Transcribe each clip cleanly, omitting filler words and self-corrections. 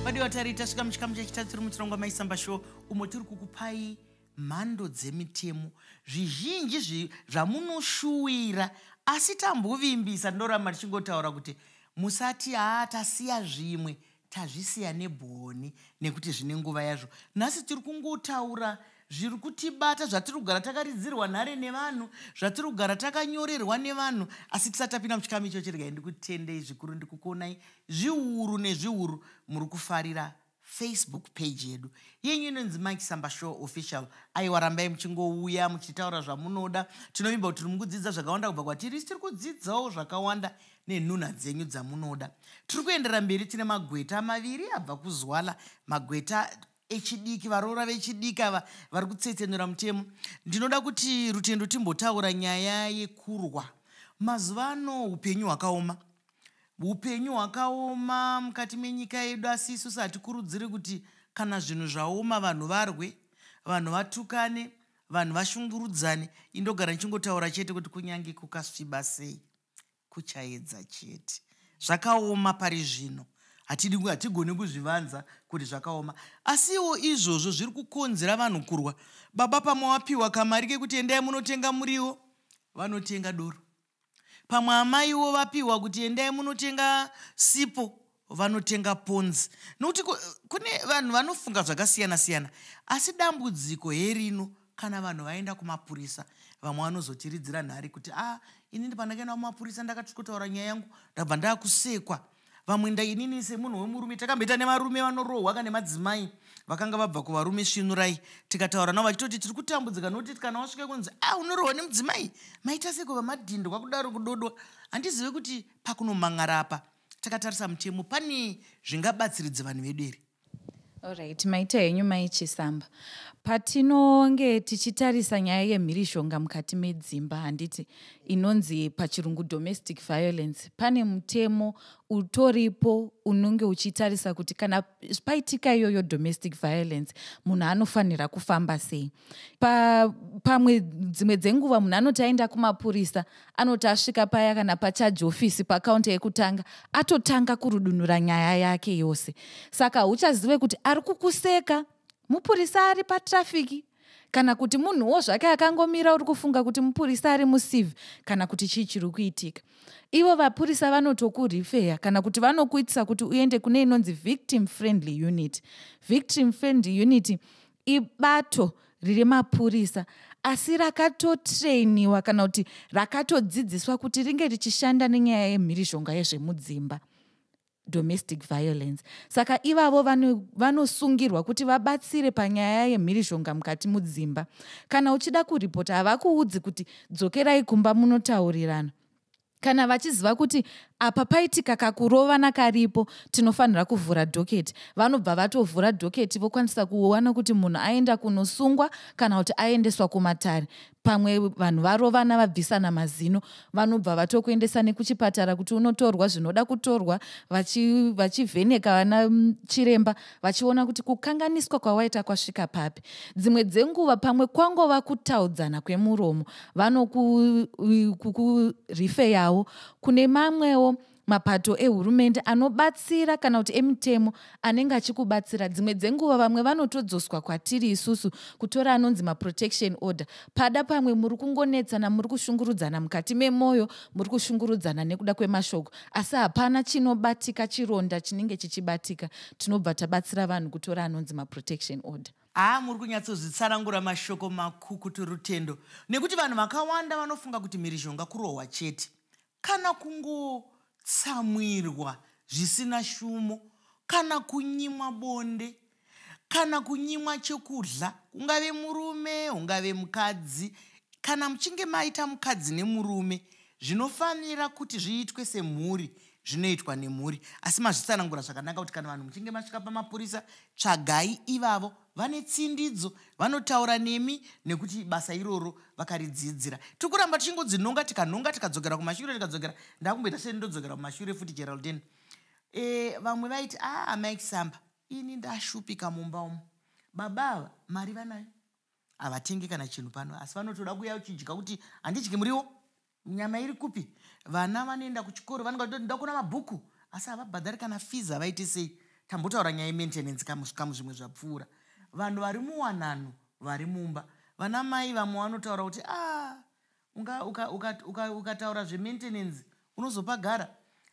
Vadiwa tari, tasvika muchikamu chechitatu tiri muchirongwa Maisamba Show, umo tiri kukupai mhando dzemitemo, zvizhinji zvamunoshuwira. Asi tambovimbisa, ndoramba tichingotaura kuti musati haa, tasiya zvimwe, tazvisiya nebhoni nekuti zvine nguva yazvo. Nhasi tiri kungotaura zviri kutibata, zvatiri kugara takaridzirwa nhare nevanhu, zvatiri kugara takanyorerwa nevanhu. Asi tisati tapinda muchikamu ichocho, regai ndikutendei zvikuru, ndikukuonai zviuru nezviuru muri kufarira Facebook page yedu yenyu inonzi Mike Samba Show Official. Aiwa, rambai muchingouya muchitaura zvamunoda. Tinovimba kuti tiri mukudzidza zvakawanda kubva kwatiri, isi tiri kudzidzawo zvakawanda nenhunha dzenyu dzamunoda. Tiri kuendera mberi, tine magweta maviri abva kuZwala, magweta echidiki, varoora vechidiki ava vari kutsetsenura mutemo. Ndinoda kuti, Rutendo, timbotaura nyaya yekurwa. Mazuva ano upenyu hwakaoma, upenyu hwakaoma mukati menyika yedu, asi isusu hatikurudziri kuti kana zvinhu zvaoma vanhu varwe, vanhu vatukane, vanhu vashungurudzane. Indogara ndichingotaura chete kuti kunyange kukasviba sei, kuchaedza chete. Zvakaoma pari zvino, hatidi, hatigoni kuzvivanza kuti zvakaoma, asiwo izvozvo zviri kukonzera vanhu kurwa. Baba pamwe wapiwa kamari kekuti endai munotenga muriwo, vanotenga doro. Pamwe amaiwo vapiwa kuti endai munotenga sipo, vanotenga ponzi, nokuti kune vanhu vanofunga zvakasiyana siyana. Asi dambudziko herino, kana vanhu vaenda kumapurisa, vamwe vanozotiridzira nhare kuti a ah, inini pandakaenda kumapurisa ndakatikotaura nyaya yangu, ndabva ndaakusekwa. Vamwe ndainini semunhu wemurume, takamboita nevarume vanorohwa kana madzimai vakanga vabva kuvarume svinurai, tikataura navo vachitoti tiri kutambudzika nokuti kana wasvika kunzi a ah, unorohwa nemudzimai, maita seko vamadhindwa kudaro, kudodwa. Handizive kuti pakunomang'ara apa, takatarisa mutemo, pane zvingabatsiridze vanhu vedu here? Alright, maita henyu Maichisamba. Patinonge tichitarisa nyaya yemhirishonga mukati medzimba, handiti, inonzi pachirungu domestic violence, pane mutemo utoripo unonge uchitarisa kuti kana paitika iyoyo domestic violence, munhu anofanira kufamba sei. Pamwe dzimwe dzenguva munhu anoti aenda kumapurisa, anoti asvika paya kana pacharge office, pakaunta yekutanga, atotanga kurudunura nyaya yake yose. Saka hauchazive kuti ari kukuseka mupurisa ari patrafiki kana kuti munhuwo zvake akangomira uri kufunga kuti mupurisa ari mucivil, kana kuti chii chiri kuitika. Ivo vapurisa vanotokurifeya kana kuti vanokuitisa kuti uende kune inonzi victim friendly unit. Victim friendly unit ibato riri mapurisa, asi rakatotrainiwa kana kuti rakatodzidziswa kuti ringe richishanda nenyaya yemhirizhonga yezvemudzimba, domestic violence. Saka ivavo vanosungirwa kuti vabatsire panyaya yemhirizhonga mukati mudzimba. Kana uchida kuripota, havakuudzi kuti dzokerai kumba munotaurirana. Kana vachiziva kuti apa paitika kakurovana karipo, tinofanira kuvhura docket, vanobva vatovhura docket, vokwanisa kuona kuti munhu aenda kunosungwa kana kuti aendeswa kumatare. Pamwe vanhu varovana, vabvisana mazino, vanobva vatokuendesa nekuchipatara kuti unotorwa zvinoda kutorwa, vachivheneka vana chiremba, vachiona kuti kukanganiswa kwawaita kwasvika papi. Dzimwe dzenguva pamwe kwangova kutaudzana kwemuromo, vanokukurifeyawo kune mamwewo mapato ehurumende anobatsira kana kuti emitemo anenge achikubatsira. Dzimwe dzenguva vamwe vanotodzoswa kwatiri isusu kutora anonzi maprotection order. Pada pamwe muri kungonetsana, muri kushungurudzana mukati memwoyo, muri kushungurudzana nekuda kwemashoko, asi hapana chinobatika, chironda chinenge chichibatika, tinobva tabatsira vanhu kutora anonzi maprotection order. Haa, muri kunyatsozvitsanangura mashoko makukutu, Rutendo, nekuti vanhu vakawanda vanofunga kuti mhirizhonga kurohwa chete, kana kungotsamwirwa zvisina shumo, kana kunyimwa bonde, kana kunyimwa chekudya, ungave murume, ungave mukadzi. Kana muchinge maita mukadzi nemurume, zvinofanira kuti zviitwe semhuri, zvinoitwa nemhuri. Asi mazvitsanangura zvakanaka kuti kana vanhu muchinge masvika pamapurisa, tsvagai ivavo vane tsindidzo, vanotaura nemi, nekuti basa iroro vakaridzidzira. Tiri kuramba tichingodzinonga, tikanonga, tikadzokera kumashure, tikadzokera. Ndakumboita sendodzokera kumashure futi, Geraldine. Vamwe vaiti, a ah, Mike Samba, ini ndashupika mumba umu, baba ava mari vanayo, havatengi kana chinhu pano, asi vanotoda kuuya uchidya kuti handidyi muriwo. Nyama iri kupi? Vana vanoenda kuchikoro, vanenge vachitoti ndoda kuona mabhuku, asi havabhadhari kana fees. Havaiti sei? Tambotaura nyaya yemaintenance kamusvikamu zvimwe zvapfuura. Vanhu vari muwanano, vari mumba, vana mai vamwe vanotaura kuti a ukataura zvemaintenance unozopagara.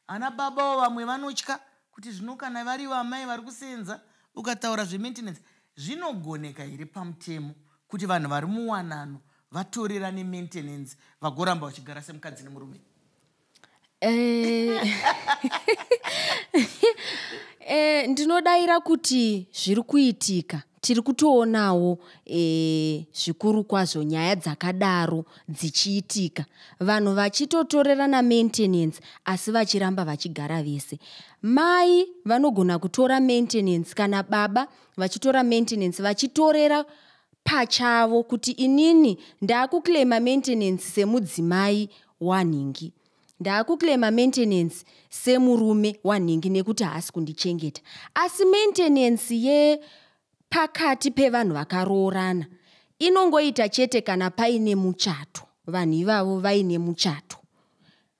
Ana babawo vamwe vanotya kuti zvino kana vari vamai vari kusenza, ukataura zvemaintenance. Zvinogoneka here pamutemo kuti vanhu vari muwanano vatorerane maintenance, vagoramba vachigara semukadzi nemurume? Ndinodayira kuti zviri kuitika. Tiri kutoonawo zvikuru kwazvo nyaya dzakadaro dzichiitika, vanhu vachitotorerana maintenance asi vachiramba vachigara vese. Mai vanogona kutora maintenance kana baba vachitora maintenance, vachitorera pachavo kuti inini ndaakuclaima maintenance semudzimai wanhingi, ndaakuclaima maintenance semurume wanhingi nekuti haasi kundichengeta. Asi maintenance yepakati pevanhu vakaroorana inongoita chete kana paine muchato, vanhu ivavo vaine muchato.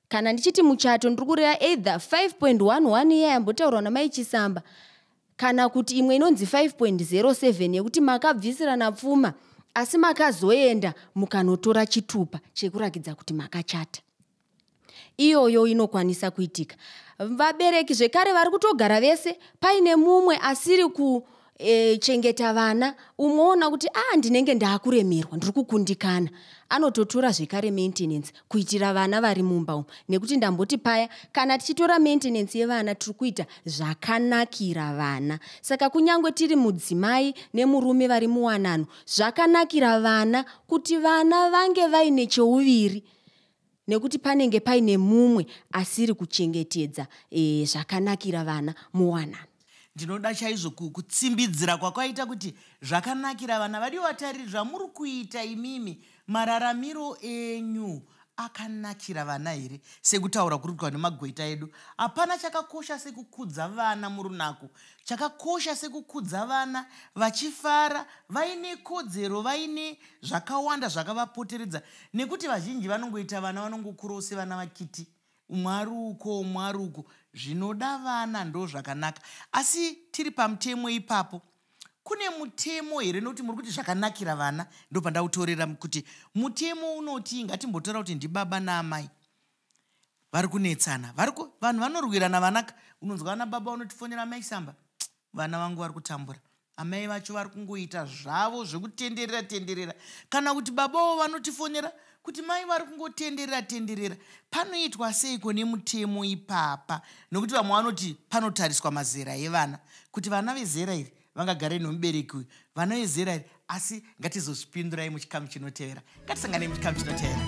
Kana ndichiti muchato, ndiri kureva either 5.11 iya yambotaurwa namai Chisamba, kana kuti imwe inonzi 5.07 yekuti makabvisirana pfuma asi makazoenda mukanotora chitupa chekurakidza kuti makachata. Iyoyo inokwanisa kuitika. Vabereki zvekare vari kutogara vese, paine mumwe asiri kuchengeta vana, umwe oona kuti a ndinenge ndaakuremerwa, ndiri kukundikana, anototora zvekare maintenance kuitira vana vari mumba umu. Nekuti ndamboti paya, kana tichitora maintenance yevana, tiri kuita zvakanakira vana. Saka kunyange tiri mudzimai nemurume vari muwanano, zvakanakira vana kuti vana vange vaine cheuviri, nekuti panenge paine mumwe asiri kuchengetedza zvakanakira vana muwanano. Ndinoda chaizvo kutsimbidzira kwakaita kuti zvakanakira vana. Vadiwa vatariri, zvamuri kuita imimi, mararamiro enyu akanakira vana here? Sekutaura kuri kuitwa nemagweta edu, hapana chakakosha sekukudza vana murunako, chakakosha sekukudza vana vachifara, vaine kodzero, vaine zvakawanda zvakavapoteredza. Nekuti vazhinji vanongoita vana, vanongokurawo sevana vakiti, umwe ari uko, umwe ari uko. Zvinoda vana ndo zvakanaka. Asi tiri pamutemo ipapo, kune mutemo here? Nokuti muri kuti zvakanakira vana, ndo pandautorera kuti mutemo unoti. Ngatimbotora kuti ndibaba naamai vari kunetsana, vanhu vanorwirana vanaka. Unonzwa vana baba vanotifonera, "Mai Samba, vana vangu vari kutambura, amai vacho vari kungoita zvavo zvekutenderera tenderera." Kana kuti babawo vanotifonera kuti mai vari kungotenderera tenderera. Panoitwa seiko nemutemo ipapa? Nokuti vamwe vanoti panotariswa mazera evana, kuti vana vezera iri vangagare nomubereki uyu, vana vezera iri. Asi ngatizozvipindurai muchikamu chinotevera. Ngatisanganei muchikamu chinotevera.